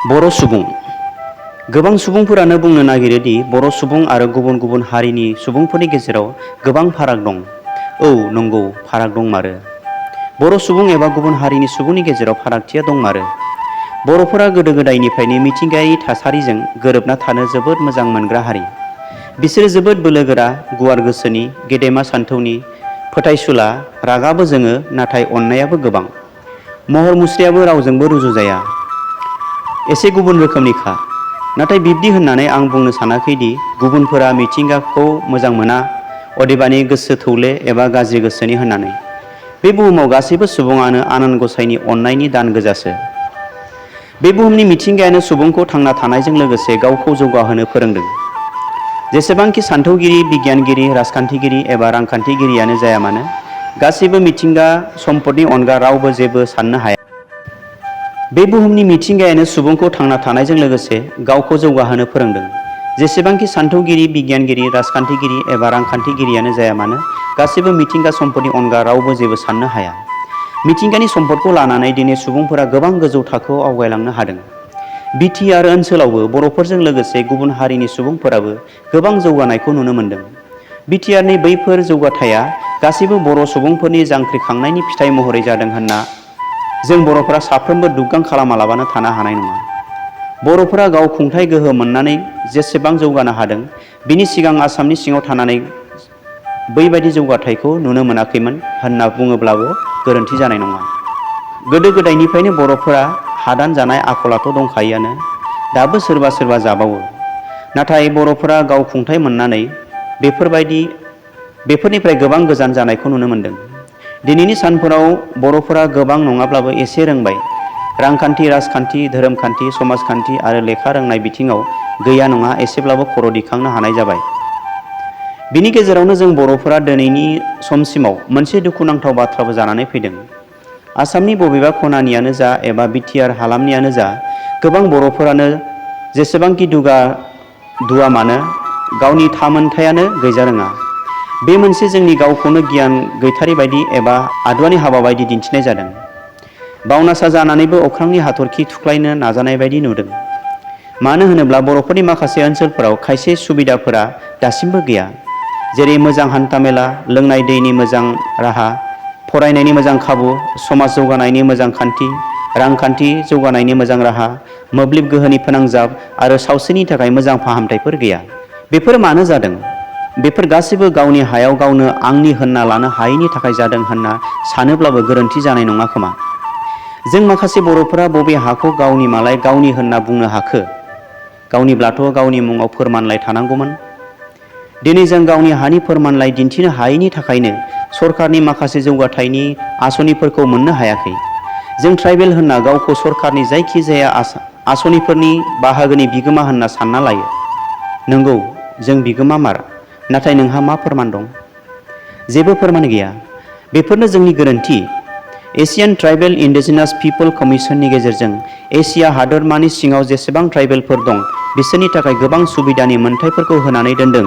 बर' सुबुं गोबां सुबुंफोरानो बुंनो नागिरो दि बर' सुबुं आरो गुबुन गुबुन हारिनि सुबुंफोरनि गेजेराव गोबां फाराग दं। औ नंगौ, फाराग दंमारो। बर' सुबुं एबा गुबुन हारिनि सुबुंनि गेजेराव फारागथिया दंमारो। बर'फोरा गोदो गोदायनिफ्रायनो मिथिंगायारि थासारिजों गोरोबना थानो जोबोद मोजां मोनग्रा हारि। बिसोरो जोबोद बोलोगोरा, गुवार गोसोनि, गेदेमा सान्थौनि, फोथायसुला, रागाबो जोङो नाथाय अननायाबो गोबां। महर मुस्रियाबो रावजोंबो रुजुजाया। एसे गुबुन रोखोमनिखा। नाथाय बिब्दि होननानै आं बुंनो सानाखैदि गुबुनफोरा मिथिंगाखौ मोजां मोना, अदेबानि गोसो थौले एबा गाज्रि गोसोनि होननानै। बे बुहुमाव गासैबो सुबुङानो आनान गसाइनि अननायनि दान गोजासो। बे बुहुमनि मिथिंगायानो सुबुंखौ थांना थानायजों लोगोसे गावखौ जौगाहोनो फोरोंदों। जेसेबांखि सान्थौगिरि, बिगियानगिरि, राजखान्थिगिरि एबा रांखान्थिगिरियानो जाया मानो, गासैबो मिथिंगा सम्पदनि अनगा रावबो जेबो साननो हाया। बे बुहुमनि मिथिंगायानो सुबुंखौ थांना थानायजों लोगोसे गावखौ जौगाहोनो फोरोंदों। जेसेबांखि सान्थौगिरि, बिगियानगिरि, राजखान्थिगिरि एबा रांखान्थिगिरियानो जाया मानो, गासैबो मिथिंगा सम्पदनि अनगा रावबो जेबो साननो हाया। मिथिंगानि सम्पदखौ लानानै दिनै सुबुंफोरा गोबां गोजौ थाखोआव आवगायलांनो हादों। बिटिआर ओनसोलावबो बर'फोरजों लोगोसे गुबुन हारिनि सुबुंफोराबो गोबां जौगानायखौ नुनो मोन्दों। बिटिआरनि बैफोर जौगाथाया गासैबो बर' सुबुंफोरनि जांख्रिखांनायनि फिथाइ महरै जादों होनना जों बर'फोरा साफ्रोमबो दुग्गां खालामालाबानो थानो हानाय नङा। बर'फोरा गाव खुंथाइ गोहो मोननानै जेसेबां जौगानो हादों, बिनि सिगां आसामनि सिङाव थानानै बैबायदि जौगाथायखौ नुनो मोनाखैमोन होनना बुङोब्लाबो गोरोन्थि जानाय नङा। गोदो गोदायनिफ्रायनो बर'फोरा हादान जानाय आखलाथ' दंखायोआनो, दाबो सोरबा सोरबा जाबावो। नाथाय बर'फोरा गाव खुंथाइ मोननानै बेफोरनिफ्राय गोबां गोजान जानायखौ नुनो मोन्दों। दिनैनि सानफोराव बर'फोरा गोबां नङाब्लाबो एसे रोंबाय। रांखान्थि, राजखान्थि, धोरोमखान्थि, समाजखान्थि आरो लेखा रोंनाय बिथिङाव गैया नङा एसेब्लाबो खर' दिखांनो हानाय जाबाय। बिनि गेजेरावनो जों बर'फोरा दिनैनि समसिमाव मोनसे दुखुनांथाव बाथ्राबो जानानै फैदों। आसामनि बबेबा खनानियानो जा एबा बिटिआर हालामनियानो जा, गोबां बर'फोरानो जेसेबांखि दुवा मानो गावनि थामोनथायानो गैजारोङा। बे मोनसे जोंनि गावखौनो गियान गैथारि बायदि एबा आदुवानि हाबा बायदि दिन्थिनाय जादों। बावनासा जानानैबो अख्रांनि हाथरखि थुख्लायनो नाजानाय बायदि नुदों। मानो होनोब्ला बर'फोरनि माखासे ओनसोलफोराव खायसे सुबिदाफोरा दासिमबो गैया। जेरै मोजां हान्थामेला, लोंनाय दैनि मोजां राहा, फरायनायनि मोजां खाबु, समाज जौगानायनि मोजां खान्थि, रांखान्थि जौगानायनि मोजां राहा, मोब्लिब गोहोनि फोनांजाब आरो सावस्रिनि थाखाय मोजां फाहामथायफोर गैया। बेफोर मानो जादों? बेफोर गासैबो गावनि हायाव गावनो आंनि होनना लानो हायैनि थाखाय जादों होनना सानोब्लाबो गोरोन्थि जानाय नङा खोमा। जों माखासे बर'फोरा बबे हाखौ गावनि मालाय गावनि होनना बुंनो हाखो? गावनिब्लाथ' गावनि मुङाव फोरमानलाइ थानांगौमोन। दिनै जों गावनि हानि फोरमानलाइ दिन्थिनो हायैनि थाखायनो सरकारनि माखासे जौगाथायनि आसनिफोरखौ मोननो हायाखै। जों ट्राइबेल होनना गावखौ सरकारनि जायखिजाया आसनिफोरनि बाहागोनि बिगोमा होनना सानना लायो। नंगौ, जों बिगोमामार, नाथाय नोंहा मा फोरमान दं? जेबो फोरमान गैया। बेफोरनो जोंनि गोरोन्थि। एसियान ट्राइबेल इन्डिजिनास पिपल कमिसननि गेजेरजों एसिया हादोरमानि सिङाव जेसेबां ट्राइबेलफोर दं, बिसोरनि थाखाय गोबां सुबिदानि मोनथायफोरखौ होनानै दोनदों।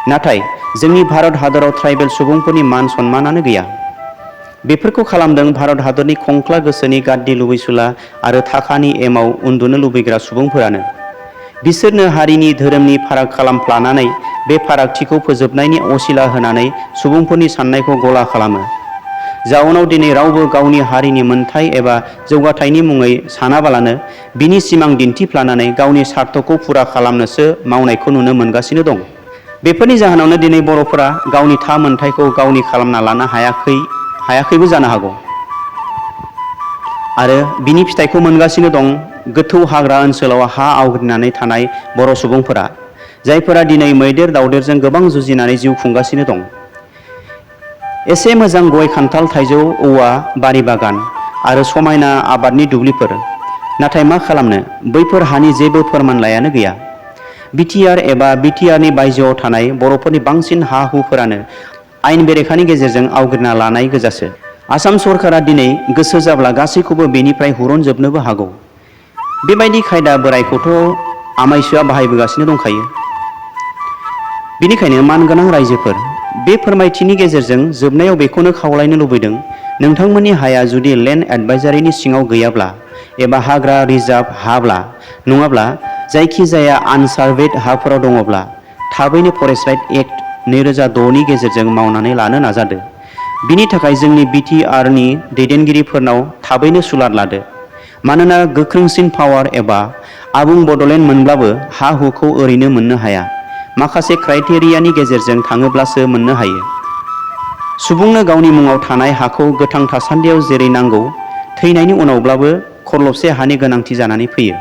नाथाय जोंनि भारत हादराव ट्राइबेल सुबुंफोरनि मान सन्मानानो गैया। बेफोरखौ खालामदों भारत हादरनि खंख्ला गोसोनि गाद्दि लुबैसुला आरो थाखानि एमाव उन्दुनो लुबैग्रा सुबुंफोरानो। बिसोरनो हारिनि धोरोमनि फाराग खालामफ्लानानै बे फारागथिखौ फोजोबनायनि असिला होनानै सुबुंफोरनि साननायखौ गला खालामो। जाउनाव दिनै रावबो गावनि हारिनि मोनथाय एबा जौगाथायनि मुङै सानाबालानो बिनि सिमां दिन्थिफ्लानानै गावनि स्वार्थखौ फुरा खालामनोसो मावनायखौ नुनो मोनगासिनो दं। बेफोरनि जाहोनावनो दिनै बर'फोरा गावनि मोनथायखौ गावनि खालामना लानो हायाखैबो जानो हागौ। आरो बिनि फिथाइखौ मोनगासिनो दं गोथौ हाग्रा ओनसोलाव हा आवग्रिनानै थानाय बर' सुबुंफोरा, जायफोरा दिनै मैदेर दावदेरजों गोबां जुजिनानै जिउ खुंगासिनो दं। एसे मोजां गय, खान्थाल, थाइजौ, औवा, बारि बागान आरो समायना आबादनि दुब्लिफोर। नाथाय मा खालामनो, बैफोर हानि जेबो फोरमानलाइयानो गैया। बिटिआर एबा बिटिआरनि बायजोआव थानाय बर'फोरनि बांसिन हा-हुफोरानो आयेन बेरेखानि गेजेरजों आवग्रिना लानाय गोजासो। आसाम सरकारा दिनै गोसो जाब्ला गासैखौबो बेनिफ्राय हुरनजोबनोबो हागौ। बेबायदि खायदा बोरायखौथ' आमाइसोआ बाहायबोगासिनो दंखायो। बेनिखायनो मानगोनां रायजोफोर, बे फोरमायथिनि गेजेरजों जोबनायाव बेखौनो खावलायनो लुबैदों, नोंथांमोननि हाया जुदि लेन्ड एडभाइजारिनि सिङाव गैयाब्ला एबा हाग्रा रिजार्भ हाब्ला नङाब्ला जायखिजाया आनसार्भेड हाफोराव दङब्ला थाबैनो फरेस्ट राइट एक्ट 2006 नि गेजेरजों मावनानै लानो नाजादो। बिनि थाखाय जोंनि बिटिआरनि दैदेनगिरिफोरनाव थाबैनो सुलाद लादो। मानोना गोख्रोंसिन पावार एबा आबुं बड'लेण्ड मोनब्लाबो हा हुखौ ओरैनो मोननो हाया। माखासे क्राइटेरियानि गेजेरजों थाङोब्लासो मोननो हायो। सुबुंनो गावनि मुङाव थानाय हाखौ गोथां थासान्दियाव जेरै नांगौ थैनायनि उनावब्लाबो खरलबसे हानि गोनांथि जानानै फैयो।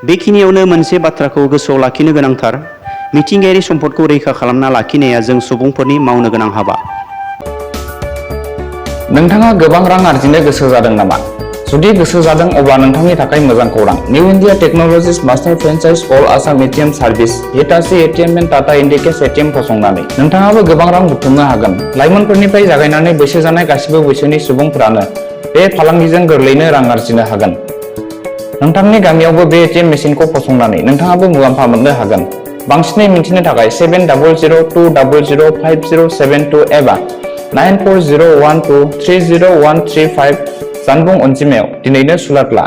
बेखिनियावनो मोनसे बाथ्राखौ गोसोआव लाखिनो गोनांथार, मिथिंगायारि सम्पदखौ रैखा खालामना लाखिनाया जों सुबुंफोरनि मावनो गोनां हाबा। नोंथाङा गोबां रां आरजिनो गोसो जादों नामा? जुदि गोसो जादों अब्ला नोंथांनि थाखाय मोजां खौरां। New India technologies master franchise all Assam ATM service Hitachi ATM and Tata Indicash ATM फसंनानै नोंथाङाबो गोबां रां बुथुमनो हागोन। लाइमोनफोरनिफ्राय जागायनानै बैसो जानाय गासिबो बैसोनि सुबुंफोरानो बे फालांगिजों गोरलैनो रां आरजिनो हागोन। नोंथांनि गामियावबो बे एटिएम मेसिनखौ फसंनानै नोंथाङाबो मुलाम्फा मोननो हागोन। बांसिनै मिन्थिनो थाखाय 7002005072 एबा 9401230135 जानबुं अनजिमायाव दिनैनो सुलाद ला।